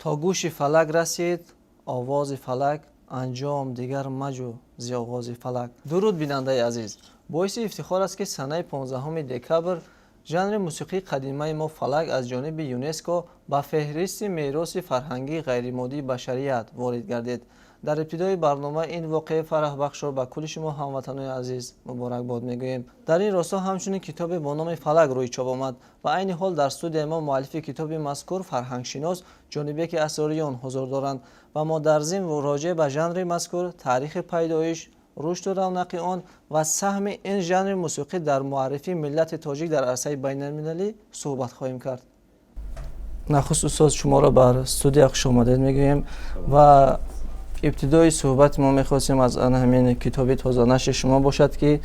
То гӯши фалак расид овози фалак, анҷом дигар маҷӯ зи оғози фалак. Дуруд, бинандаи азиз! Боиси ифтихор аст, ки санаи 15 декабр жанри мусиқии қадимаи мо, фалак, аз ҷониби ЮНЕСКО ба феҳристи мероси фарҳангии ғайримоддии башарият ворид гардид. Дар ибтидои барнома ин воқеаи фараҳбахшро ба кулли шумо, ҳамватанони азиз, муборакбод мегӯем. Дар ин росто ҳамчунин китобе бо номи «Фалак» рӯи чоп омад ва айни ҳол дар студияи мо муаллифи китоби мазкур, фарҳангшинос Ҷонибеки Асрориён ҳузур доранд ва мо дар зимн роҷеъ ба жанри мазкур, таърихи пайдоиш, рушду равнақи он ва саҳми ин жанри мусиқӣ дар муаррифии миллати тоҷик дар арсаи байналмилалӣ суҳбат хоҳем кард. Нахуст, устод, шуморо бар студия хушомадед мегӯем ва ибтидои суҳбати мо мехостем аз ана ҳамин китоби тозанашри шумо бошад, ки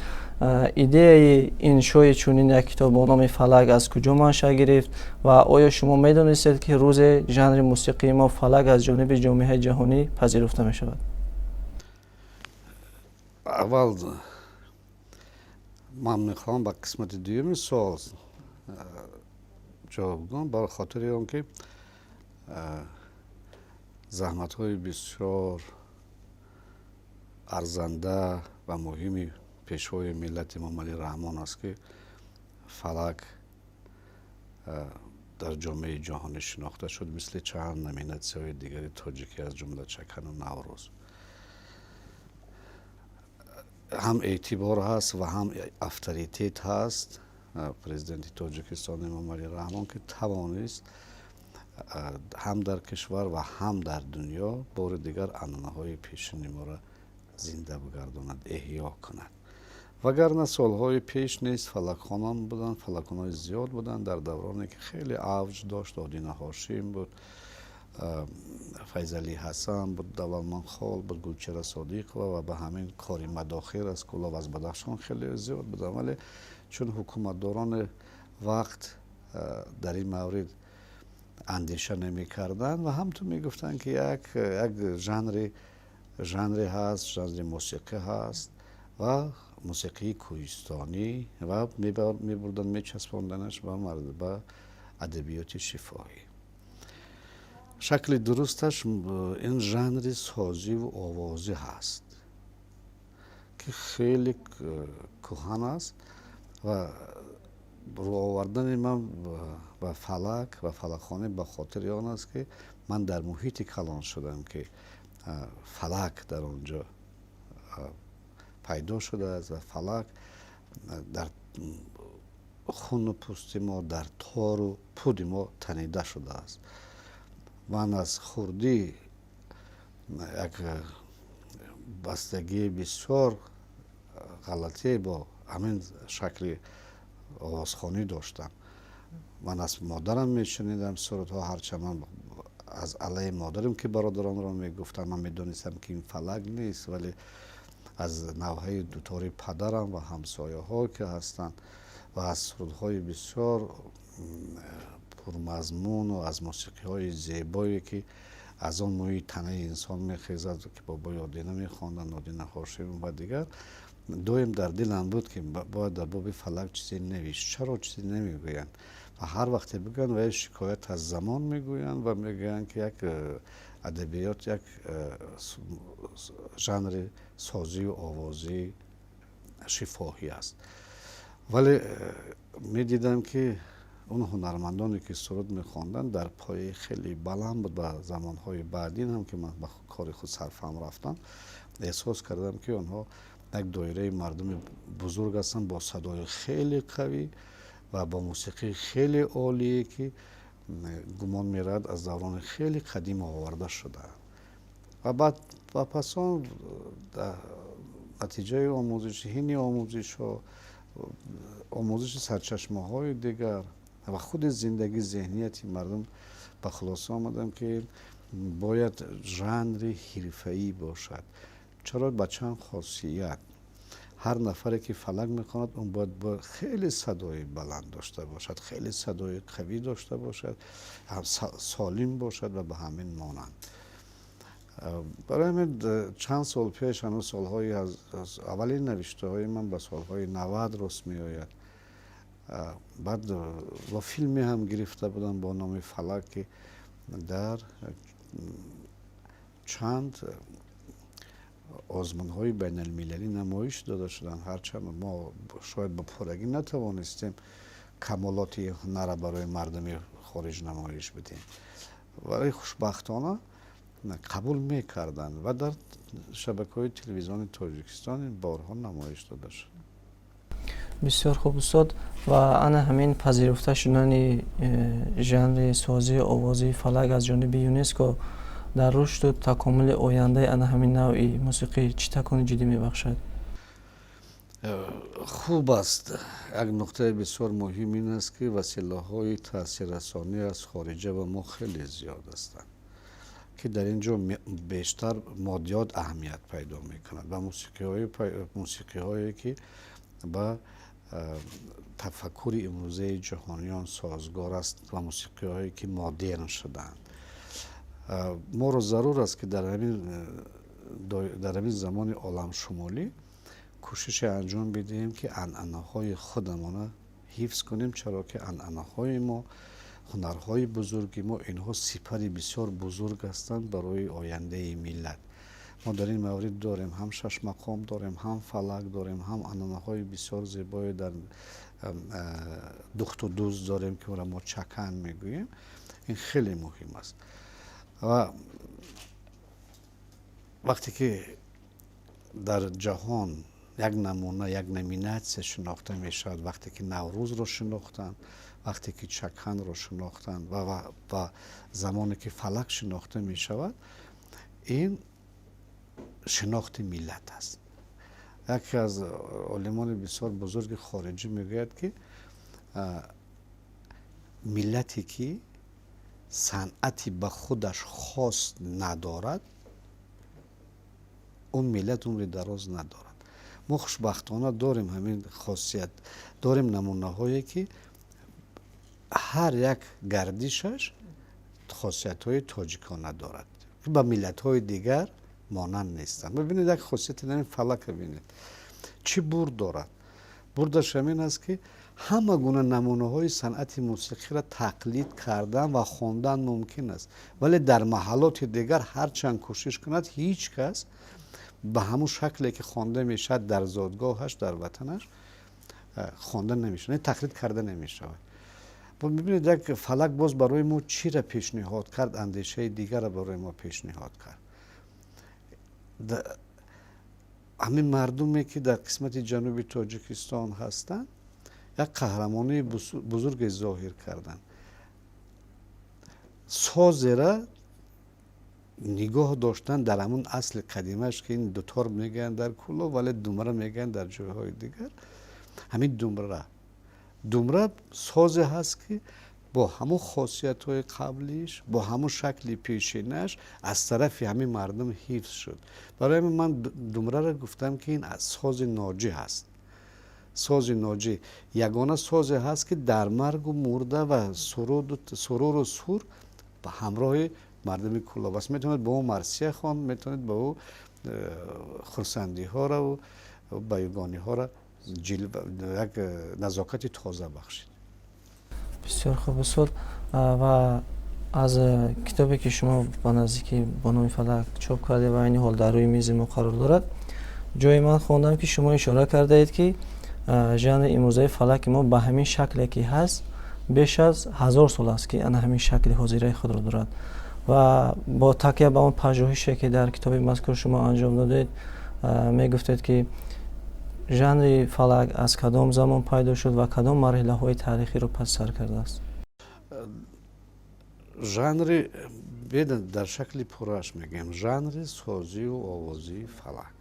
идеяи иншои чунин як китоб бо номи «Фалак» аз куҷо маншаъ гирифт ва оё шумо медонистед, ки рӯзе жанри мусиқии мо, фалак, аз ҷониби ҷомеаи ҷаҳонӣ пазируфта мешавад? Аввал ман мехоҳам ба қисмати дуюми суол ҷавоб гӯям, ба хотири он ки заҳматҳои бисёр арзанда ва муҳими Пешвои миллат Эмомалӣ Раҳмон аст, ки фалак дар ҷомеаи ҷаҳонӣ шинохта шуд, мисли чанд номинатсияҳои дигари тоҷикӣ, аз ҷумла чакану Наврӯз. Ҳам эътибор ҳаст ва ҳам авторитет ҳаст Президенти Тоҷикистон Эмомалӣ Раҳмон, ки тавонист ҳам дар кишвар ва ҳам дар дунё бори дигар анъанаҳои пешини моро зинда бигардонад, эҳё кунад. Вагарна солҳои пеш низ фалакхонон буданд, фалакхонои зиёд буданд. Дар давроне ки хеле авҷ дошт, Одина Ҳошим буд, Файзалӣ Ҳасан буд, Давлатманхол буд, Гулчера Содиқова ва ба ҳамин Кори Мадохир аз Кӯлоб, аз Бадахшон хеле зиёд буданд. Вале чун ҳукуматдорони вақт дар ин маврид андеша намекарданд ва ҳамту мегуфтанд, ки як жанре ҳаст, жанри мусиқӣ ҳаст ва мусиқии кӯҳистонӣ, ва мебурданд, мечаспонданаш ба адабиёти шифоҳӣ. Шакли дурусташ ин жанри созиву овозӣ ҳаст, ки хеле кӯҳан аст. Ва рӯовардани ман ба фалак ва фалакхонӣ ба хотири он аст, ки ман дар муҳити калон шудам, ки фалак дар он ҷо пайдо шудааст ва фалак дар хуну пӯсти мо, дар тору пуди мо танида шудааст. Ман аз хурдӣ як бастагии бисёр ғалатие бо ҳамин шакли овозхонӣ доштам. Ман аз модарам мешунидам сурудҳо. Ҳарчанд ман аз алайи модарам, ки бародаронро мегуфтам, ман медонистам, ки ин фалак нест, вале аз навҳаи дутори падарам ва ҳамсояҳо, ки ҳастанд, ва аз сурудҳои бисёр пурмазмуну аз мусиқиҳои зебое, ки аз он мӯи танаи инсон мехезад, ки бобои Одина мехонданд, Одина Ҳошим ва дигар, доим дар дилам буд, ки бояд дар боби фалак чизе навишт. Чаро чизе намегӯянд? Ва ҳар вақте бигӯянд, ва шикоят аз замон мегӯянд ва мегӯянд, ки як адабиёт, як жанри созию овозии шифоҳӣ аст. Вале медидам, ки он ҳунармандоне, ки суруд мехонданд, дар пояи хеле баланд буд. Ба замонҳои баъдин ҳам, ки ман ба кори худ сарфаҳм рафтам, эҳсос кардам, ки онҳо як доираи мардуми бузург ҳастанд, бо садои хеле қавӣ ва бо мусиқии хеле олие, ки гумон меравад, аз даврони хеле қадим оварда шудаанд. Ва баъд ва пас он натиҷаи омӯзиши ҳини омӯзишҳо, омӯзиши сарчашмаҳои дигар ва худи зиндагӣ, зеҳнияти мардум, ба хулоса омадам, ки бояд жанри ҳирфаӣ бошад. Чаро? Ба чанд хосият. Ҳар нафаре, ки фалак мехонад, он бояд хеле садои баланд дошта бошад, хеле садои қавӣ дошта бошад, солим бошад ва ба ҳамин монанд. Барои ҳамин чанд сол пеш, ҳанӯз солҳои аввалин навиштаҳои ман ба солҳои 90 рост меояд, баъд бо филме ҳам гирифта будам бо номи «Фалак», ки Дар чанд озмунҳои байналмилалӣ намоиш дода шуданд. Ҳарчанд мо шояд ба пуррагӣ натавонистем камолоти ҳунарро барои мардуми хориҷ намоиш бидиҳем, вале хушбахтона қабул мекарданд ва дар шабакаҳои телевизиони Тоҷикистон борҳо намоиш дода шуд. Бисёр хуб, устод. Ва ана ҳамин пазируфта шудани жанри созии овозии фалак аз ҷониби ЮНЕСКО дар рушду такомули ояндаи ана ҳамин навъи мусиқӣ чӣ такони ҷиддӣ мебахшад? Хуб аст. Як нуқтаи бисёр муҳим ин аст, ки василаҳои таъсиррасонӣ аз хориҷа ба мо хеле зиёд ҳастанд, ки дар ин ҷо бештар моддиёт аҳамият пайдо мекунад ва мусиқиҳое, ки ба тафаккури имрӯзаи ҷаҳониён созгор аст ва мусиқиҳое, ки модерн шудаанд. Моро зарур аст, ки дар ҳамин замони оламшумулӣ кӯшише анҷом бидиҳем, ки анъанаҳои худамона ҳифз кунем, чаро ки анъанаҳои мо, ҳунарҳои бузурги мо, инҳо сипари бисёр бузург ҳастанд барои ояндаи миллат. Мо дар ин маврид дорем, ҳам шашмақом дорем, ҳам фалак дорем, ҳам анъанаҳои бисёр зебое дар духту дӯз дорем, ки онро мо чакан мегӯем. Ин хеле муҳим аст. Ва вақте ки дар ҷаҳон як намуна, як номинатсия шинохта мешавад, вақте ки Наврӯзро шинохтанд, вақте ки чаканро шинохтанд ва замоне ки фалак шинохта мешавад, ин шинохти миллат аст. Яке аз олимони бисёр бузурги хориҷӣ мегӯяд, ки миллате, ки санъати ба худаш хос надорад, он миллат умри дароз надорад. Мо хушбахтона дорем, ҳамин хосият дорем, намунаҳое, ки ҳар як гардишаш хосиятҳои тоҷикона дорад, ки ба миллатҳои дигар монанд нестанд. Бибинед, як хосияти ҳамин фалака бинед, чӣ бурд дорад. Бурдаш ҳамин аст, ки ҳама гуна намунаҳои санъати мусиқиро тақлид кардан ва хондан мумкин аст, вале дар маҳаллоти дигар ҳарчанд кӯшиш кунад, ҳеҷ кас ба ҳамун шакле, ки хонда мешавад дар зодгоҳаш, дар ватанаш, хонда намешавад, тақлид карда намешавад. Бибинед, як фалак боз барои мо чиро пешниҳод кард? Андешаи дигарро барои мо пешниҳод кард. Ҳамин мардуме, ки дар қисмати ҷануби Тоҷикистон ҳастанд, як қаҳрамонии бузурге зоҳир карданд. Созера нигоҳ доштан дар ҳамун асли қадимаш, ки ин дутор мегӯянд дар Кӯлоб, вале думра мегӯянд дар ҷойҳои дигар. Ҳамин думра созе ҳаст, ки бо ҳамун хосиятҳои қаблиш, бо ҳамун шакли пешинаш аз тарафи ҳамин мардум ҳифз шуд. Барои ҳамин ман думраро гуфтам, ки ин сози ноҷӣ ҳаст. Сози ноҷӣ ягона созе ҳаст, ки дар маргу мурда ва суруру сур ба ҳамроҳи мардуми Кӯлоб аст. Метавонед ба ӯ марсия хонд, метавонед ба ӯ хурсандиҳоро баюгониҳоро як назокати тоза бахшид. Бисёр хуб, устод. Ва аз китобе, ки шумо ба наздикӣ бо номи «Фалак» чоп кардед ва айни ҳол дар рӯи мизи мо қарор дорад, ҷое ман хондам, ки шумо ишора кардаед, ки жанри имрӯзаи фалаки мо ба ҳамин шакле, ки ҳаст, беш аз 1000 сол аст, ки ана ҳамин шакли ҳозираи худро дорад. Ва бо такя ба он пажӯҳише, ки дар китоби мазкур шумо анҷом додед, мегуфтед, ки жанри фалак аз кадом замон пайдо шуд ва кадом марҳилаҳои таърихиро пас сар кардааст? Жанри дар шакли пурраш мегӯем, жанри созию овозии фалак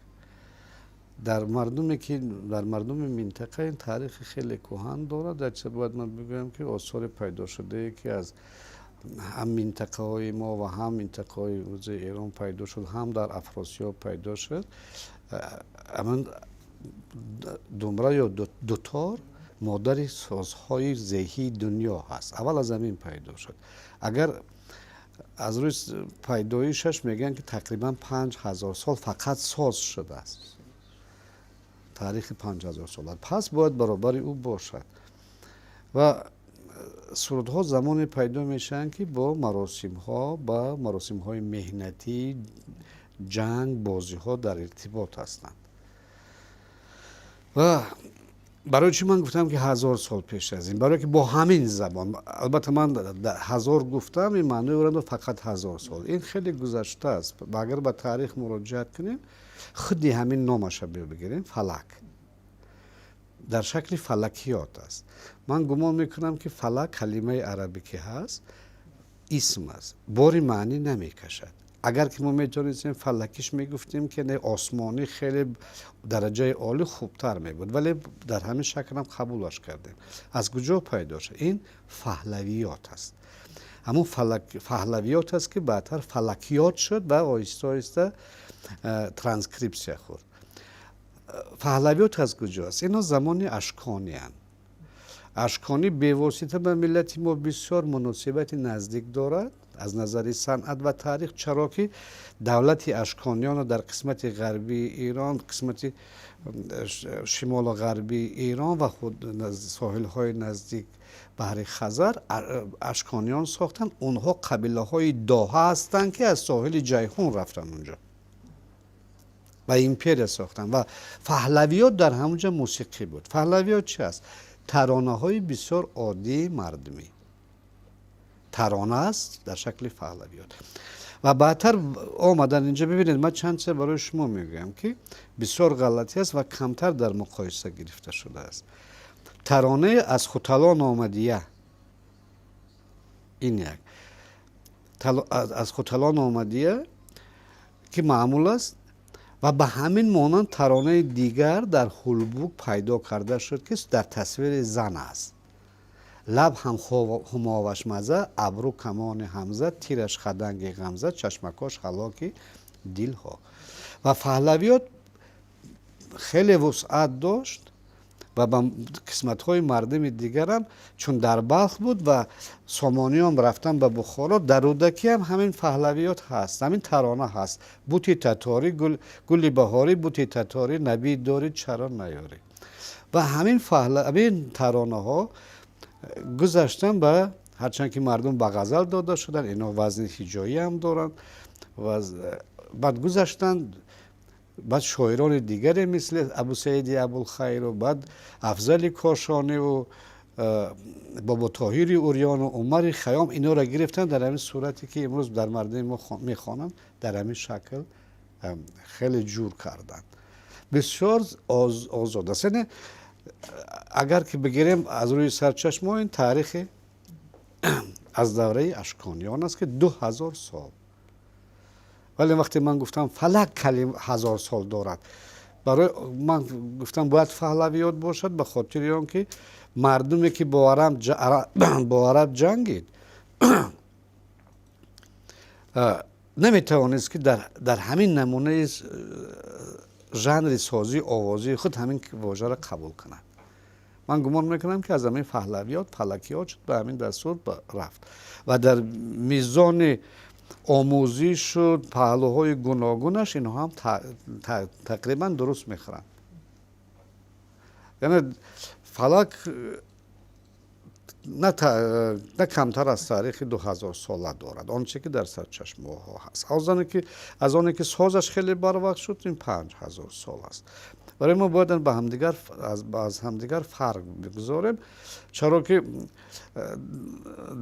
дар мардуме, ки дар мардуми минтақа ин таърихи хеле кӯҳан дорад. Дар чиз бояд ман бигӯям, ки осори пайдошудае, ки аз ҳам минтақаҳои мо ва ҳам минтақаҳои имрӯзаи Эрон пайдо шуд, ҳам дар Афросиёб пайдо шуд, ҳамин думра ё дутор модари созҳои зеҳии дунё ҳаст. Аввал аз ҳамин пайдо шуд. Агар аз рӯи пайдоишаш мегӯянд, ки тақрибан 5000 сол фақат соз шудааст, таърихи 5000 сола, пас бояд баробари ӯ бошад. Ва Сурудҳо замоне пайдо мешаванд, ки бо маросимҳо, ба маросимҳои меҳнатӣ, ҷанг, бозиҳо дар иртибот ҳастанд. Ва барои чӣ ман гуфтам, ки 1000 сол пеш аз ин? Барое ки бо ҳамин забон, албатта, ман 1000 гуфтам, ин маънои ӯро фақат 1000 сол, ин хеле гузашта аст. Ва агар ба таърих муроҷиат кунем, худи ҳамин номаша бигирем, фалак дар шакли фалакиёт аст. Ман гумон мекунам, ки фалак калимаи арабӣ ки ҳаст, исм аст, бори маънӣ намекашад. Агар ки мо метавонистем фалакиш мегуфтем, ки не, осмонӣ хеле дараҷаи олӣ хубтар мебуд, вале дар ҳамин шаклам қабулаш кардем. Аз куҷо пайдо шуд? Ин фаҳлавиёт аст, ҳамун фаҳлавиёт аст, ки баъдтар фалакиёт шуд ва оҳиста оҳиста транскрипсия хӯрд. Фаҳлавиёт аз куҷоаст? Ино замони ашконианд. Ашконӣ бевосита ба миллати мо бисёр муносибати наздик дорад аз назари санъат ва таърих, чаро ки давлати ашкониёнро дар қисмати ғарбии Эрон, қисмати шимолу ғарбии Эрон ва худ соҳилҳои наздик баҳри Хазар ашкониён сохтанд. Онҳо қабилаҳои доҳа ҳастанд, ки аз соҳили Ҷайҳун рафтанд унҷо ва империя сохтанд. Ва фаҳлавиёт дар ҳамонҷа мусиқӣ буд. Фаҳлавиёт чи аст? Таронаҳои бисёр оддии мардумӣ, тарона аст дар шакли фаҳлавиёт. Ва баъдтар омадан инҷа. Бибинед, ман чанд чиз барои шумо мегӯям, ки бисёр ғалатӣ аст ва камтар дар муқоиса гирифта шудааст. Таронаи «Аз Хуталон омадия», ин як «Аз Хуталон омадия», ки маъмул аст, ва ба ҳамин монанд таронаи дигар дар Ҳулбук пайдо карда шуд, ки дар тасвири зан аст: лаб ҳам ҳумовашмаза, абрӯ камони ҳамза, тираш хаданги ғамза, чашмакош ҳалоки дилҳо. Ва фаҳлавиёт хеле вусъат дошт ва ба қисматҳои мардуми дигарам, чун дар Балх буд ва сомониён рафтан ба Бухоро, дар Рӯдакӣ ҳам ҳамин фаҳлавиёт ҳаст, ҳамин тарона ҳаст: бути таторӣ, гули баҳорӣ, бути таторӣ, набид дорӣ, чаро наёрӣ. Ва ҳамин таронаҳо гузаштан ба, ҳарчанд ки мардум ба ғазал дода шуданд, ино вазни ҳиҷоӣ ҳам доранд. Баъд гузаштанд, баъд шоирони дигаре мисли Абусаиди Абулхайру, баъд Афзали Кошониву Боботоҳири Урёну Умари Хаём инора гирифтанд, дар ҳамин сурате ки имрӯз дар мардуми мо мехонанд, дар ҳамин шакл хеле ҷур карданд. Бисёр озод аст. Яъне агар ки бигирем аз рӯи сарчашмо, ин таърихи аз давраи ашкониён аст, ки 2000 сол. Вале вақте ман гуфтам, фалак калим 1000 сол дорад, барои ман гуфтам, бояд фаҳлавиёт бошад, ба хотири он ки мардуме ки бо араб ҷангид, наметавонист, ки дар ҳамин намунаи жанри созии овозии худ ҳамин вожаро қабул кунад. Ман гумон мекунам, ки аз ҳамин фаҳлавиёт фалакиёт шуд, ба ҳамин дастур рафт ва дар мизони омӯзишу паҳлӯҳои гуногунаш инҳо ҳам тақрибан дуруст мехӯранд. Яъне фалак на камтар аз таърихи 2000сола дорад, он че ки дар сарчашмаҳо ҳаст. Аз оне ки созаш хеле барвақт шуд, ин 5000 сол аст. Барои мо бояд ба ҳамдигар аз ҳамдигар фарқ бигузорем, чаро ки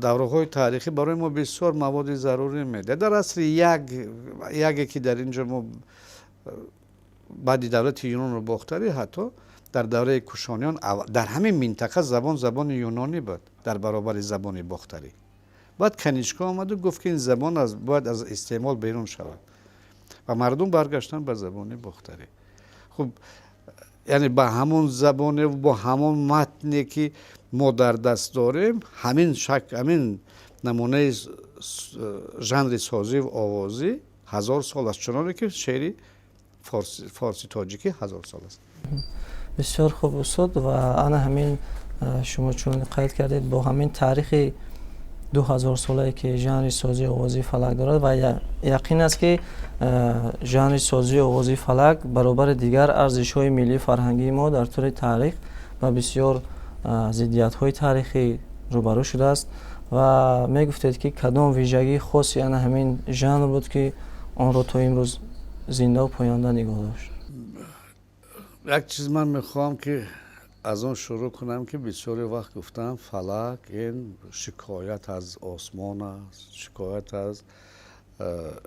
давраҳои таърихӣ барои мо бисёр маводи зарурӣ медиҳад. Дар асри яке ки дар ин ҷо мо баъди давлати Юнону Бохтарӣ, ҳатто дар давраи кушониён, дар ҳамин минтақа забон забони юнонӣ буд дар баробари забони бохтарӣ. Баъд Канишка омаду гуфт, ки ин забон бояд аз истеъмол берун шавад, ва мардум баргаштанд ба забони бохтарӣ. Хуб, яъне ба ҳамон забоне, бо ҳамон матне ки мо дар даст дорем, ҳамин шак, ҳамин намунаи жанри созиву овозӣ 1000 сол аст, чуноне ки шеъри форси тоҷикӣ 1000 сол аст. Бисёр хуб, устод. Ва ана ҳамин шумо чун қайд кардед, бо ҳамин таърихи 2000солае ки жанри созии овозии фалак дорад, ва яқин аст, ки жанри созии овозии фалак баробари дигар арзишҳои миллии фарҳангии мо дар тӯли таърих ба бисёр зиддиятҳои таърихӣ рӯбарӯ шудааст ва мегуфтед, ки кадом вижагии хоси ана ҳамин жанр буд, ки онро то имрӯз зиндаву поянда нигоҳ дошт? Як чиз ман мехоҳам, ки аз он шурӯъ кунам, ки бисёре вақт гуфтам, фалак ин шикоят аз осмон аст, шикоят аз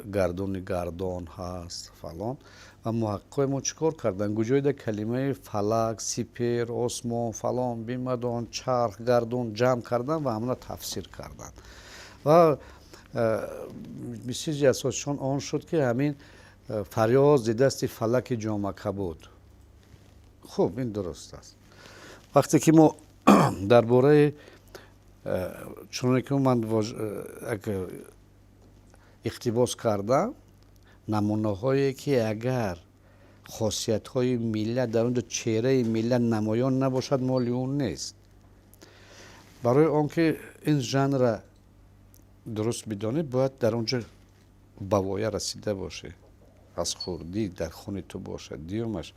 гардуни гардон ҳаст, фалон. Ва муҳаққиқои мо чӣ кор карданд? Куҷоида калимаи фалак, сипер, осмон, фалон, бимадон, чарх, гардун ҷамъ карданд ва ҳамона тафсир карданд. Ва чизи асосишон он шуд, ки ҳамин фарёд зи дасти фалаки ҷомакабуд. Хуб, ин дуруст аст. Вақте ки мо дар бораи, чуноне ки ман як иқтибос кардам, намунаҳое ки агар хосиятҳои миллат дар он ҷо, чеҳраи миллат намоён набошад, моли он нест. Барои он ки ин жанра дуруст бидонӣ, бояд дар он ҷо ба воя расида бошӣ, аз хурдӣ дар хуни ту бошад. Дуюмаш,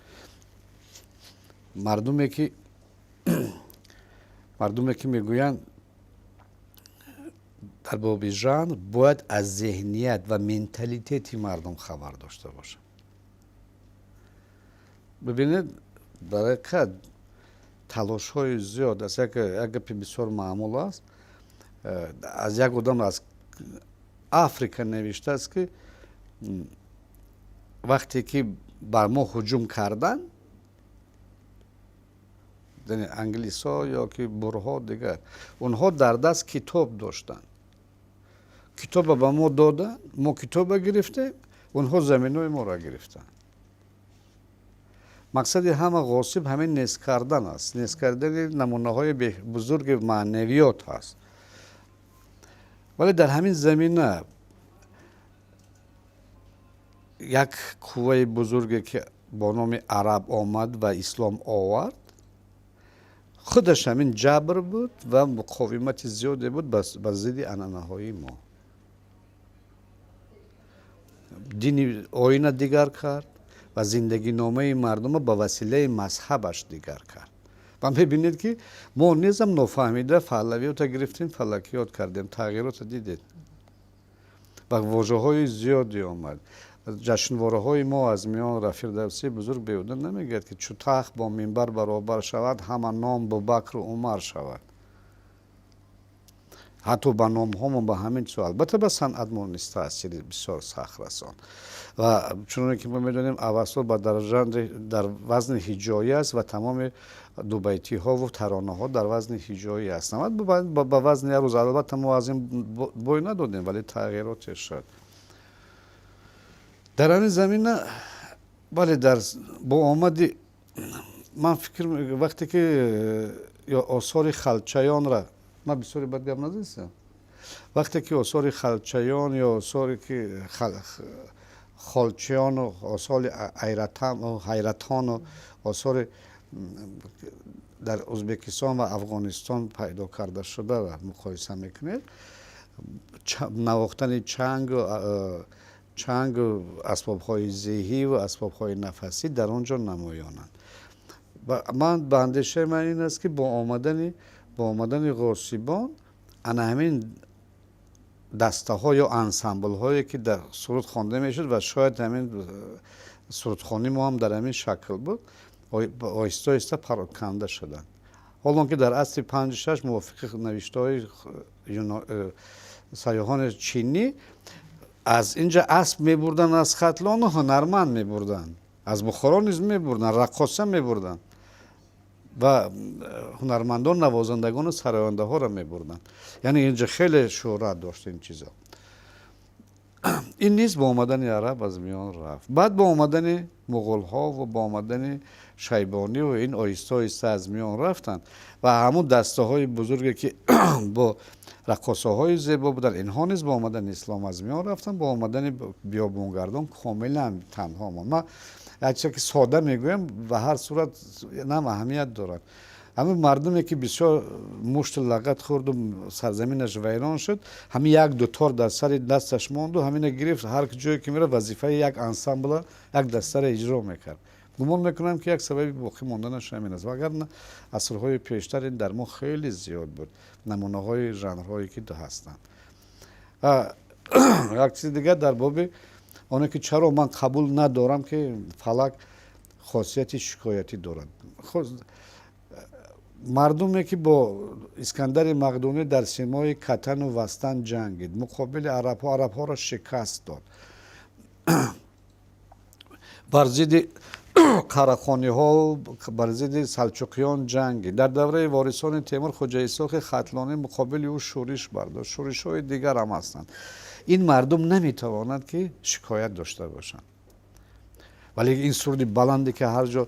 мардуме ки мегӯянд, дар боби жанр бояд аз зеҳният ва менталитети мардум хабар дошта бошад. Бибинед, дар ҳақиқат талошҳои зиёд аст. Як гапи бисёр маъмул аст, аз як одам аз Африка навиштааст, ки вақте ки бар мо ҳуҷум карданд, англисҳо ё ки бурҳо, дигар онҳо дар даст китоб доштанд, китоба ба мо доданд, мо китоба гирифтем, онҳо заминҳои моро гирифтанд. Мақсади ҳама ғосиб ҳамин нест кардан аст, нест кардани намунаҳои бузурги маънавиёт ҳаст. Вале дар ҳамин замина як қувваи бузурге, ки бо номи араб омад ва ислом овард, худаш ҳамин ҷабр буд ва муқовимати зиёде буд ба зидди анъанаҳои мо. Дини оина дигар кард ва зиндагиномаи мардума ба василаи мазҳабаш дигар кард. Ва мебинед, ки мо незам нофаҳмида паҳлавиёта гирифтем, фалакиёт кардем, тағйирота дидед ва вожаҳои зиёде омад, ҷашнвораҳои мо аз миён рафт. Фирдавсии бузург беҳуда намегӯяд, ки чу тахт бо минбар баробар шавад, ҳама ном Бубакру Умар шавад. Ҳатто ба номҳомо, ба ҳамин чизо, албатта, ба санъат мо низ таъсири бисёр сахт расон. Ва чуноне ки мо медонем, Авасто ба дар жанри, дар вазни ҳиҷоӣ аст ва тамоми дубайтиҳову таронаҳо дар вазни ҳиҷоӣ ҳастанд, ба вазни аруз. Албатта, мо аз ин бой надодем, вале тағйироте шуд дар ҳамин замина. Бале, дар бо омади, ман фикр, вақте ки ё осори халчаёнра, ман бисёре бад гап назастам, вақте ки осори халчаён ё осоре ки холчиёну осори ҳайратону осори дар Ӯзбекистон ва Афғонистон пайдо карда шуда муқоиса мекунед, навохтани чангу асбобҳои зеҳӣ ва асбобҳои нафасӣ дар он ҷо намоёнанд. Ман ба андешаи ман ин аст, ки бо омадани ғосибон ана ҳамин дастаҳо ё ансамблҳое, ки дар суруд хонда мешуд, ва шояд ҳамин сурудхонии мо ҳам дар ҳамин шакл буд, оҳиста оҳиста пароканда шуданд. Ҳолон ки дар асри панҷу шаш, мувофиқи навиштаҳои сайёҳони чинӣ, аз инҷа асп мебурданд аз Хатлону ҳунарманд мебурданд, аз Бухоро низ мебурданд, раққоса мебурданд ва ҳунармандон, навозандагону сарояндаҳоро мебурданд. Яъне инҷа хеле шӯҳрат дошт ин чизо. Ин низ бо омадани араб аз миён рафт. Баъд бо омадани муғулҳо ва бо омадани шайбонӣ ва ин оҳиста оҳиста аз миён рафтанд ва ҳамун дастаҳои бузурге, ки бо раққосаҳои зебо буданд, инҳо низ бо омадани ислом аз миён рафтанд. Бо омадани биёбонгардон комилан танҳо монд. Ман як чизе ки сода мегӯям, ба ҳар сурат нам аҳамият дорад. Ҳамин мардуме, ки бисёр мушту лагат хӯрду сарзаминаш вайрон шуд, ҳамин як дутор дар сари дасташ монду, ҳамина гирифт, ҳар ҷое ки мера, вазифаи як ансамбла, як дастаро иҷро мекард. Гумон мекунам, ки як сабаби боқӣ монданаш ҳамин аст, вагарна асрҳои пештар ин дар мо хеле зиёд буд, намунаҳои жанрҳое ки ҳастанд. Як чизи дигар дар боби оне ки чаро ман қабул надорам, ки фалак хосияти шикоятӣ дорад. Мардуме ки бо Искандари Мақдунӣ дар симои Катану Вастан ҷангид, муқобили арабҳо, арабҳоро шикаст дод, бар зидди қарахониҳо, бар зидди салчуқиён ҷангид, дар давраи ворисони Темур Хоҷа Исоқи Хатлонӣ муқобили ӯ шӯриш бардошт, шӯришҳои дигар ҳам ҳастанд, ин мардум наметавонад ки шикоят дошта бошанд. Вале ин суруди баланде ки ҳар ҷо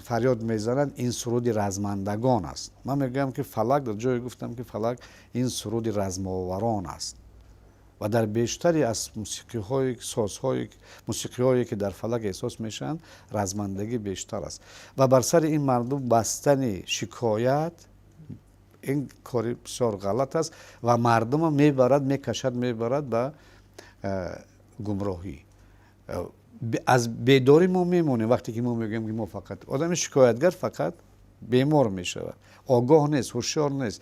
фарёд мезананд, ин суруди размандагон аст. Ман мегӯям, ки фалак, дар ҷое гуфтам, ки фалак ин суруди размоварон аст ва дар бештари аз мусиқиҳои, созҳои, мусиқиҳое ки дар фалак эҳсос мешаванд, размандагӣ бештар аст ва бар сари ин мардум бастани шикоят ин кори бисёр ғалат аст ва мардума мебарад, мекашад, мебарад ба гумроҳӣ. Аз бедорӣ мо мемонем. Вақте ки мо мегӯем, ки мо фақат одами шикоятгар фақат бемор мешавад, огоҳ нест, ҳушёр нест.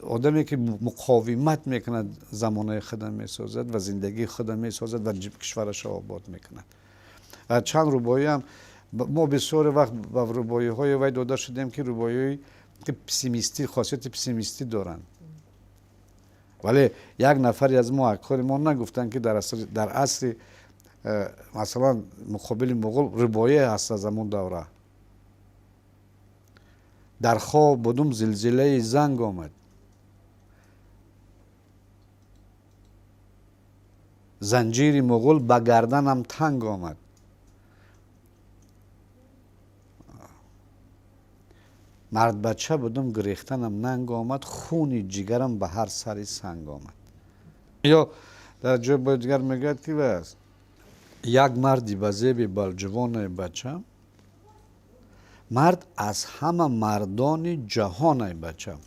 Одаме ки муқовимат мекунад, замонаи худа месозад ва зиндагии худа месозад ва кишварашро обод мекунад. Чанд рубоиам мо бисёре вақт ба рубоиҳои вай дода шудем, ки рубоиҳои пессимистӣ, хосияти пессимистӣ доранд, вале як нафаре аз мо акори мо нагуфтанд, ки дар асри, масалан, муқобили муғул рубоие ҳаст аз ҳамон давра: «Дар хоб будум, зилзилаи занг омад, занҷири муғул ба гарданам танг омад, мардбача будум, гирехтанам нанг омад, хуни ҷигарам ба ҳар сари санг омад». Ё дар ҷои бои дигар мегӯяд, ки вай аст: «Як марди ба зеби балҷувоне бачам, мард аз ҳама мардони ҷаҳоне бачам,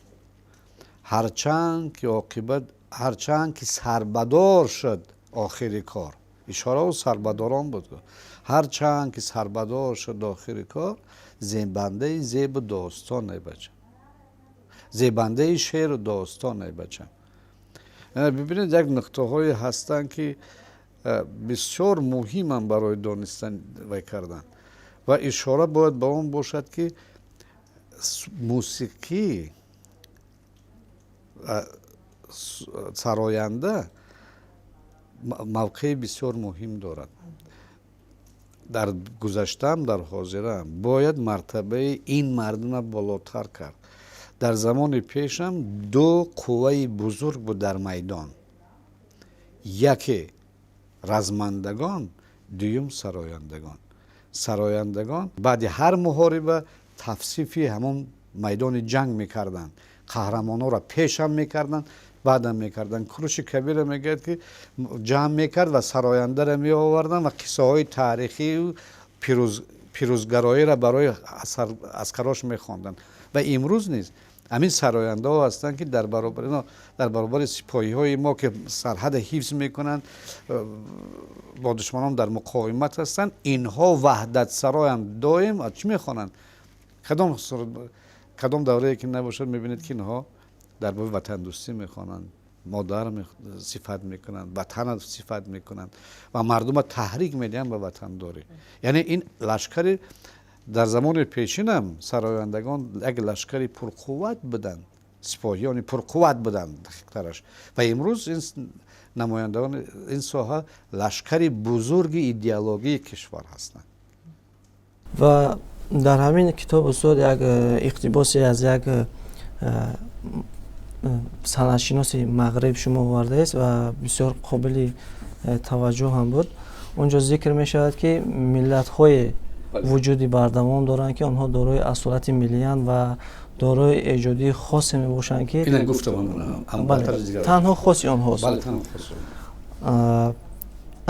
ҳарчанд ки оқибат, ҳарчанд ки сарбадор шуд охири кор». Ишорау сарбадорон буд. «Ҳарчанд ки сарбадор шуд охири кор, зебандаи зебу достоне бачам, зебандаи шеъру достоне бачам». Бибинед, як нуқтаҳое ҳастанд, ки бисёр муҳиманд барои донистан вай кардан ва ишора бояд ба он бошад, ки мусиқӣ, сароянда мавқеи бисёр муҳим дорад дар гузаштаам, дар ҳозираам. Бояд мартабаи ин мардума болотар кард. Дар замони пешам ду қувваи бузург буд дар майдон: яке размандагон, дуюм сарояндагон. Сарояндагон баъди ҳар муҳориба тавсифи ҳамон майдони ҷанг мекарданд, қаҳрамонҳоро пешам мекарданд, баъдам мекарданд. Куруши Кабира мегӯяд, ки ҷамъ мекард ва сарояндаро меоварданд ва қиссаҳои таърихию пирӯзгароиро барои аскарош мехонданд. Ва имрӯз низ ҳамин сарояндаҳо ҳастанд, ки дар баробари сипоҳиҳои мо, ки сарҳада ҳифз мекунанд, бо душманон дар муқовимат ҳастанд, инҳо ваҳдатсароянд. Доим чӣ мехонанд? Кадом даврае ки набошад, мебинед, ки инҳо дар боби ватандӯстӣ мехонанд, модар сифат мекунанд, ватана сифат мекунанд ва мардума таҳрик медиҳанд ба ватандорӣ. Яъне ин лашкари дар замони пешинам сарояндагон як лашкари пурқувват буданд, сипоҳиёни пурқувват буданд дақиқтараш. Ва имрӯз ин намояндагони ин соҳа лашкари бузурги идеологии кишвар ҳастанд. Ва дар ҳамин китоб, устод, як иқтибосе аз як санъатшиноси мағриб шумо овардаест ва бисёр қобили таваҷҷӯҳ ҳам буд. Он ҷо зикр мешавад, ки миллатҳое вуҷуди бардавом доранд, ки онҳо дорои асолати миллиянд ва дорои эҷодии хосе мебошанд, ки танҳо хоси онҳост.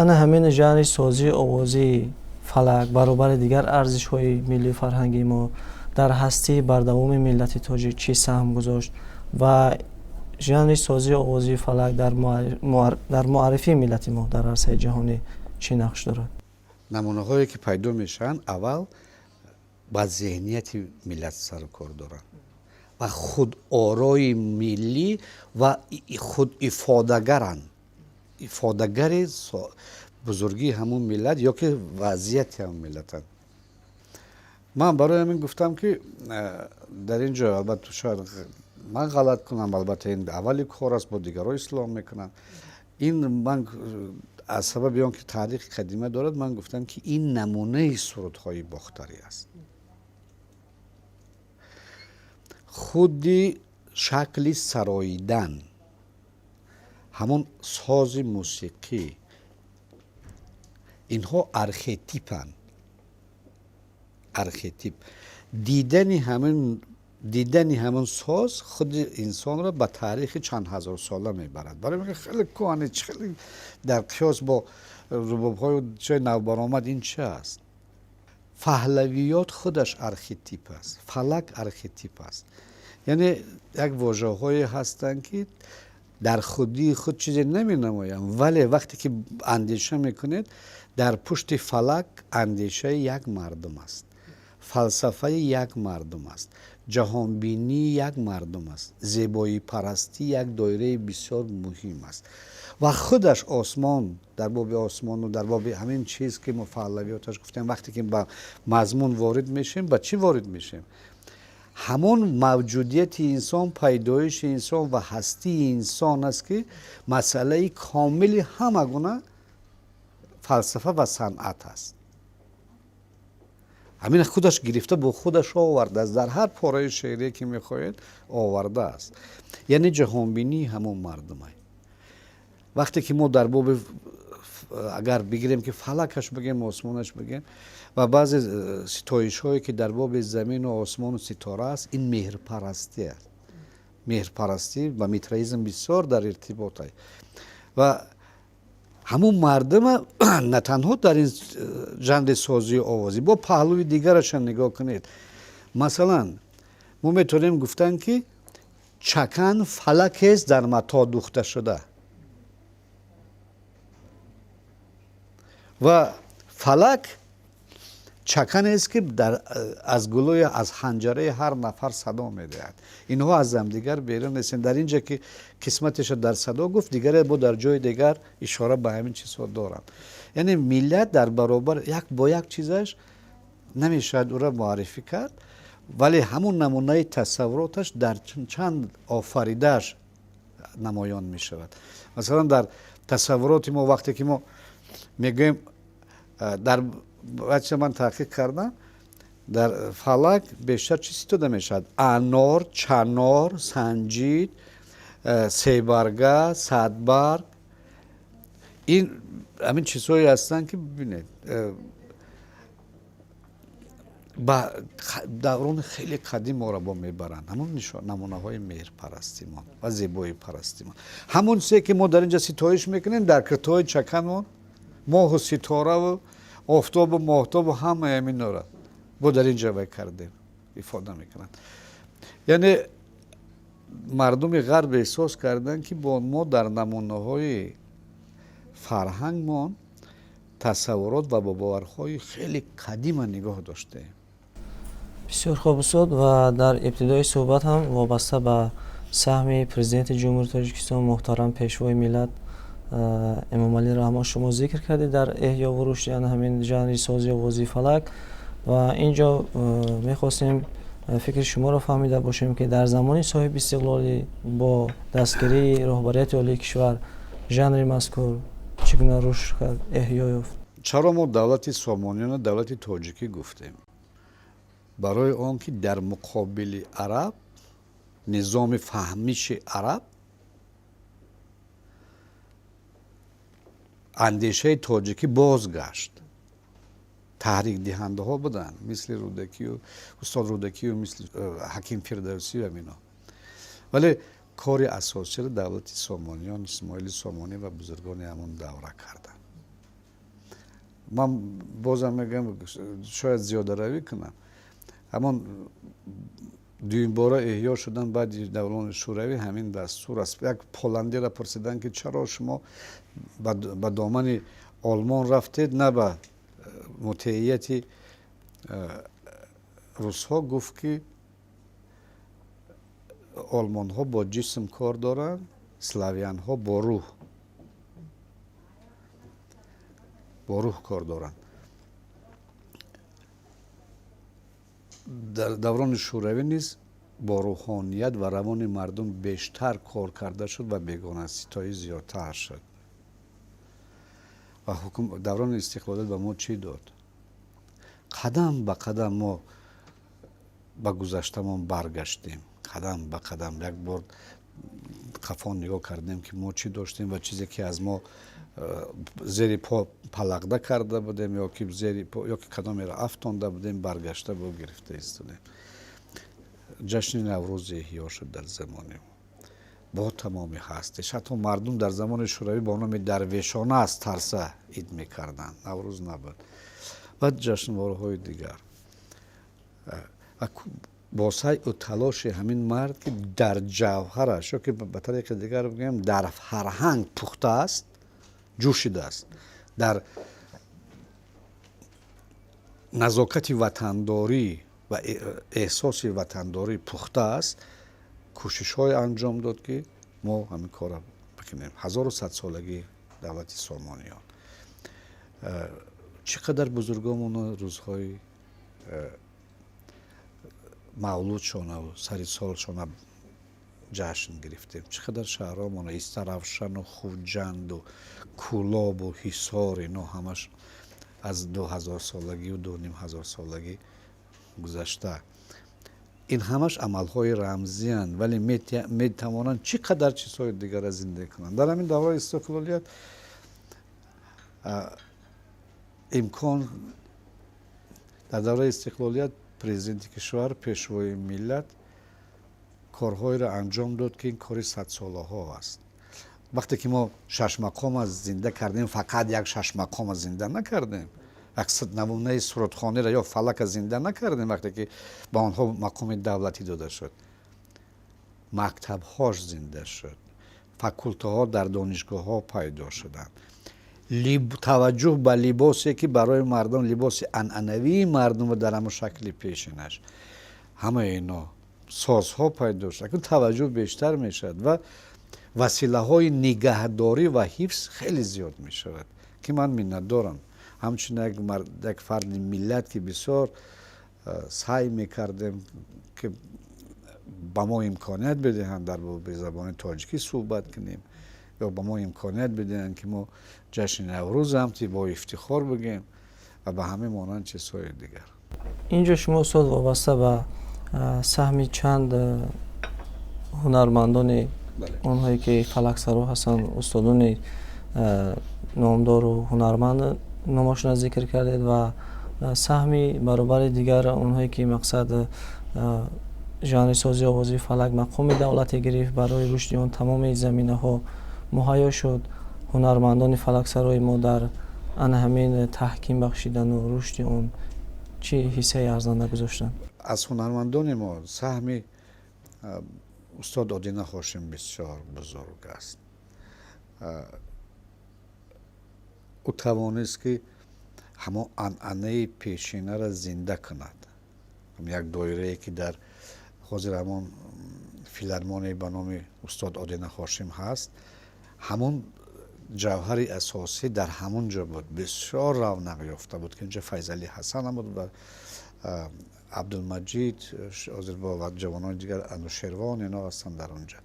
Ана ҳамин жанри созии овозии фалак баробари дигар арзишҳои миллию фарҳангии мо дар ҳастии бардавоми миллати тоҷик чӣ саҳм гузошт ва жанри созии овозии фалак дар муаррифии миллати мо дар арсаи ҷаҳонӣ чӣ нақш дорад? Намунаҳое ки пайдо мешаванд, аввал ба зеҳнияти миллат сару кор доранд ва худорои миллӣ ва худифодагаранд, ифодагари бузургии ҳамун миллат ё ки вазъияти ҳамун миллатанд. Ман барои ҳамин гуфтам, ки дар ин ҷо албатта шояд ман ғалат кунам, албатта ин аввали кор аст, бо дигарҳо ислоҳ мекунанд. Ин ман аз сабаби он ки таърихи қадима дорад, ман гуфтам, ки ин намунаи сурудҳои бохтарӣ аст. Худи шакли сароидан, ҳамон сози мусиқӣ, инҳо архетипанд. Архетип дидани ҳамин соз худи инсонро ба таърихи чанд ҳазорсола мебарад. Барои ин хеле кӯҳане, хеле дар қиёс бо рубобҳои чои навбаромад ин чи аст? Паҳлавиёт худаш архетип аст, фалак архетип аст. Яъне як вожаҳое ҳастанд, ки дар худии худ чизе наменамоянд, вале вақте ки андеша мекунед, дар пушти фалак андешаи як мардум аст, фалсафаи як мардум аст, ҷаҳонбинии як мардум аст, зебоипарастӣ як доираи бисёр муҳим аст. Ва худаш осмон, дар боби осмону дар боби ҳамин чиз, ки мо паҳлавиёташ гуфтем, вақте ки ба мазмун ворид мешем, ба чӣ ворид мешем? Ҳамон мавҷудияти инсон, пайдоиши инсон ва ҳастии инсон аст, ки масъалаи комили ҳама гуна фалсафа ва санъат аст. Ҳамин худаш гирифта бо худаш овардааст, дар ҳар пораи шеърие ки мехоҳед овардааст. Яъне ҷаҳонбинии ҳамон мардумай. Вақте ки мо дар боби, агар бигирем, ки фалакаш бигем, осмонаш бигем ва баъзе ситоишҳое, ки дар боби замину осмону ситора аст, ин меҳрпарастӣ аст. Меҳрпарастӣ ба митраизм бисёр дар иртибот аст. Ва ҳамун мардума на танҳо дар ин жанри созии овозӣ, бо паҳлӯи дигараша нигоҳ кунед. Масалан, мо метавонем гуфтан, ки чакан фалакест дар мато духта шуда ва фалак чаканест, ки аз гулӯи, аз ҳанҷараи ҳар нафар садо медиҳад. Инҳо аз ҳамдигар берун нестанд. Дар ин ҷо ки қисматеша дар садо гуфт, дигаре бо дар ҷои дигар ишора ба ҳамин чизҳо доранд. Яъне миллат дар баробар як бо як чизаш намешавад ӯро муаррифӣ кард, вале ҳамун намунаи тасаввуроташ дар чанд офаридааш намоён мешавад. Масалан, дар тасаввуроти мо, вақте ки мо мегӯем, дар бача ман таҳқиқ кардам, дар фалак бештар чӣ ситода мешавад? Анор, чанор, санҷид, себарга, садбарг. Ин ҳамин чизҳое ҳастанд, ки бибинед, ба даврони хеле қадим моро бо мебаранд. Ҳамон намунаҳои меҳрпарастимон ва зебоипарастимон, ҳамон чизе ки мо дар ин ҷо ситоиш мекунем, дар киртоҳои чаканмон моҳу ситораву офтобу моҳтобу ҳамаи ҳаминора бо дар ин ҷо вай кардем, ифода мекунанд. Яъне мардуми ғарб эҳсос карданд, ки бо мо дар намунаҳои фарҳангмон тасаввурот ва боварҳои хеле қадима нигоҳ доштаем. Бисёр хуб, устод. Ва дар ибтидои суҳбат ҳам вобаста ба саҳми Президенти Ҷумҳурии Тоҷикистон, муҳтарам Пешвои миллат Эмомалӣ Раҳмон шумо зикр кардед дар эҳёву рушди ҳамин жанри сози овозии фалак. Ва ин ҷо мехостем фикри шуморо фаҳмида бошем, ки дар замони соҳиби истиқлолӣ бо дастгирии роҳбарияти олии кишвар жанри мазкур чӣ гуна рушд кард, эҳё ёфт? Чаро мо давлати Сомониёна давлати тоҷикӣ гуфтем? Барои он ки дар муқобили араб, низоми фаҳмиши араб, андешаи тоҷикӣ бозгашт. Таҳрикдиҳандаҳо буданд, мисли Рӯдакию устод Рӯдакию, мисли Ҳаким Фирдавсию ҳамино. Вале кори асосиро давлати Сомониён, Исмоили Сомонӣ ва бузургони ҳамон давра карданд. Ман бозам мегӯям, шояд зиёдаравӣ кунам, ҳамон дуюмбора эҳё шудан баъди даврони Шӯравӣ ҳамин дастур аст. Як поландиро пурсиданд, ки чаро шумо ба домани Олмон рафтед, на ба Мутеияти русҳо гуфт, ки олмонҳо бо ҷисм кор доранд, славянҳо бо рӯҳ, бо рӯҳ кор доранд. Дар даврони шӯравӣ низ бо рӯҳоният ва равони мардум бештар кор карда шуд ва бегонаситоӣ зиёдтар шуд. Ва даврони истиқлолият ба мо чӣ дод? Қадам ба қадам мо ба гузаштамон баргаштем, қадам ба қадам як бор қафо нигоҳ кардем, ки мо чӣ доштем ва чизе ки аз мо зери по палағда карда будем ё ки зери по ё ки кадомеро афтонда будем, баргашта бо гирифта истодем. Ҷашни Наврӯз эҳё шуд дар замони мо бо тамоми ҳастиш. Ҳатто мардум дар замони шӯравӣ бо номи дарвешона аз тарса ид мекарданд, Наврӯз набуд ва ҷашнвораҳои дигар. Бо сайъу талоши ҳамин мард, ки дар ҷавҳараш ё ки ба тариқи дигар бигӯем, дар фарҳанг пухта аст, ҷӯшидааст, дар назокати ватандорӣ ва эҳсоси ватандорӣ пухта аст, кӯшишҳое анҷом дод, ки мо ҳамин корро бикунем. 1100-солагии давлати Сомониён, чӣ қадар бузургомон рӯзҳои мавлудшонаву сари солшона ҷашн гирифтем, чӣ қадар шаҳрҳомона, Истаравшану Хуҷанду Кӯлобу Ҳисор, ино ҳамаш аз 2000-солагию 2500-солагӣ гузашта. Ин ҳамаш амалҳои рамзиянд, вале метавонанд чӣ қадар чизҳои дигарро зинда кунанд. Дар ҳамин давраи истиқлолият имкон, дар давраи истиқлолият президенти кишвар, пешвои миллат корҳоеро анҷом дод, ки ин кори садсолаҳо аст. Вақте ки мо шашмақома зинда кардем, фақат як шашмақома зинда накардем, як намунаи сурудхонеро ё фалака зинда накардем. Вақте ки ба онҳо мақоми давлатӣ дода шуд, мактабҳош зинда шуд, факултаҳо дар донишгоҳҳо пайдо шуданд, таваҷҷӯҳ ба либосе, ки барои мардум либоси анъанавии мардумро дар ҳамон шакли пешинаш, ҳамаи ино, созҳо пайдо шуд. Акнун таваҷҷӯҳ бештар мешавад ва василаҳои нигаҳдорӣ ва ҳифз хеле зиёд мешавад, ки ман миннатдорам ҳамчун як фарди миллат, ки бисёр саъй мекардем, ки ба мо имконият бидиҳанд дар боби забони тоҷикӣ суҳбат кунем ё ба мо имконият бидиҳанд, ки мо ҷашни Наврӯз ҳам бо ифтихор бигӯем ва ба ҳамин монанд чизҳои дигар. Инҷо шумо, устод, вобаста ба саҳми чанд ҳунармандони, онҳое ки фалаксаро ҳастанд, устодони номдору ҳунарманд номошона зикр кардед ва саҳми баробари дигар онҳое ки мақсад жанри сози овозии фалак мақоми давлатӣ гирифт, барои рушди он тамоми заминаҳо муҳайё шуд. Ҳунармандони фалаксарои мо дар ана ҳамин таҳким бахшидану рушди он чӣ ҳиссаи арзанда гузоштанд? Аз ҳунармандони мо саҳми устод Одина Ҳошим бисёр бузург аст. Ӯ тавонист, ки ҳамон анъанаи пешинаро зинда кунад. Як доирае, ки дар ҳозир ҳамон филармоние ба номи устод Одина Ҳошим ҳаст, ҳамон ҷавҳари асосӣ дар ҳамон ҷо буд, бисёр равнақ ёфта буд, ки инҷа Файзалӣ Ҳасанам буд ва Абдулмаҷид, ҳозир бо ҷавонони дигар, Анушервон, ино ҳастанд дар он ҷо.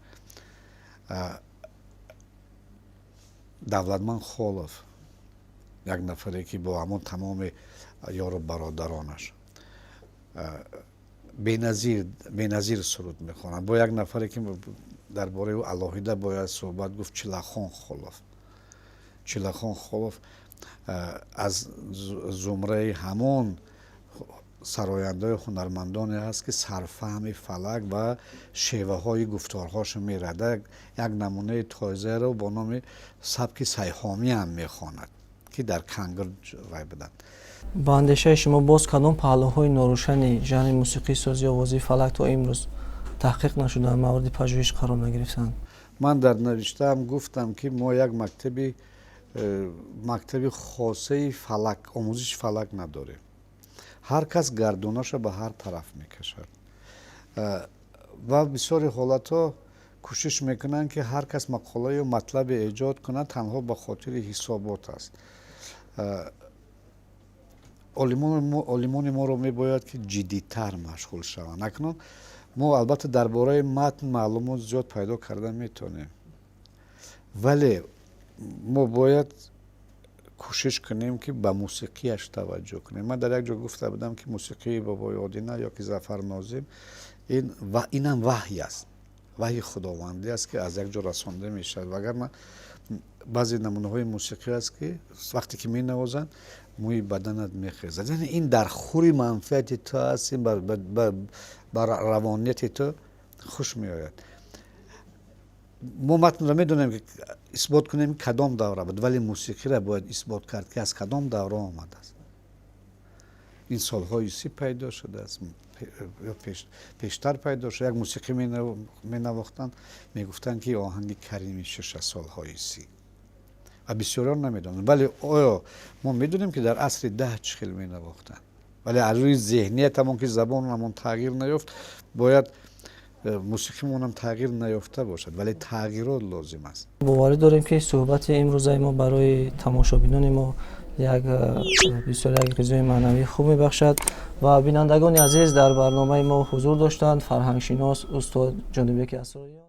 Давлатманд Холов, як нафаре, ки бо ҳамон тамоми ёру бародаронаш беназир суруд мехонад, бо як нафаре, ки дар бораи ӯ алоҳида бояд суҳбат гуфт, Чилахон Холов. Чилахон Холов аз зумраи ҳамон сарояндаи ҳунармандоне аст, ки сарфаҳми фалак ва шеваҳои гуфторҳошо мерад. Як намунаи тозаро бо номи сабки сайҳомӣ ҳам мехонад, ки дар кангир вай буданд. Ба андешаи шумо, боз кадом паҳлӯҳои норӯшани жанри мусиқии сози овозии фалак то имрӯз таҳқиқ нашуданд, мавриди пажӯҳиш қарор нагирифтанд? Ман дар навиштаам гуфтам, ки мо як мактаби Мактаби хосаи фалак, омӯзиши фалак надорем. Ҳар кас гардонаша ба ҳар тараф мекашад ва бисёри ҳолатҳо кӯшиш мекунанд, ки ҳар кас мақолаю матлабе эҷод кунад, танҳо ба хотири ҳисобот аст. Олимони моро мебояд, ки ҷиддитар машғул шаванд. Акнун мо, албатта, дар бораи матн маълумот зиёд пайдо карда метавонем, вале мо бояд кӯшиш кунем, ки ба мусиқияш таваҷҷӯҳ кунем. Ман дар як ҷо гуфта будам, ки мусиқии Бобои Одина ё ки Зафар Нозим инам ваҳй аст, ваҳйи худовандӣ аст, ки аз як ҷо расонда мешавад. Вагарна баъзе намунаҳои мусиқӣ аст, ки вақте ки менавозанд, мӯи баданат мехезад. Яъне ин дар хури манфиати ту аст, ин ба равонияти ту хуш меояд. Мо матнро медонем, ки исбот кунем, кадом давра буд, вале мусиқиро бояд исбот кард, ки аз кадом давра омадааст. Ин солҳои 30 пайдо шудааст ё пештар пайдо шуд? Як мусиқӣ менавохтанд, мегуфтанд, ки оҳанги Карими Шиш аз солҳои 30, ва бисёриён намедонанд. Вале оё мо медонем, ки дар асри 10 чӣ хел менавохтанд? Вале аз рӯи зеҳниятамон, ки забонамон тағйир наёфт, бояд мусиқимонам тағйир наёфта бошад, вале тағйирот лозим аст. Боварӣ дорем, ки суҳбати имрӯзаи мо барои тамошобинони мо як бисёр як ғизои маънавии хуб мебахшад. Ва бинандагони азиз, дар барномаи мо ҳузур доштанд фарҳангшинос устод Ҷонибеки Асрориён.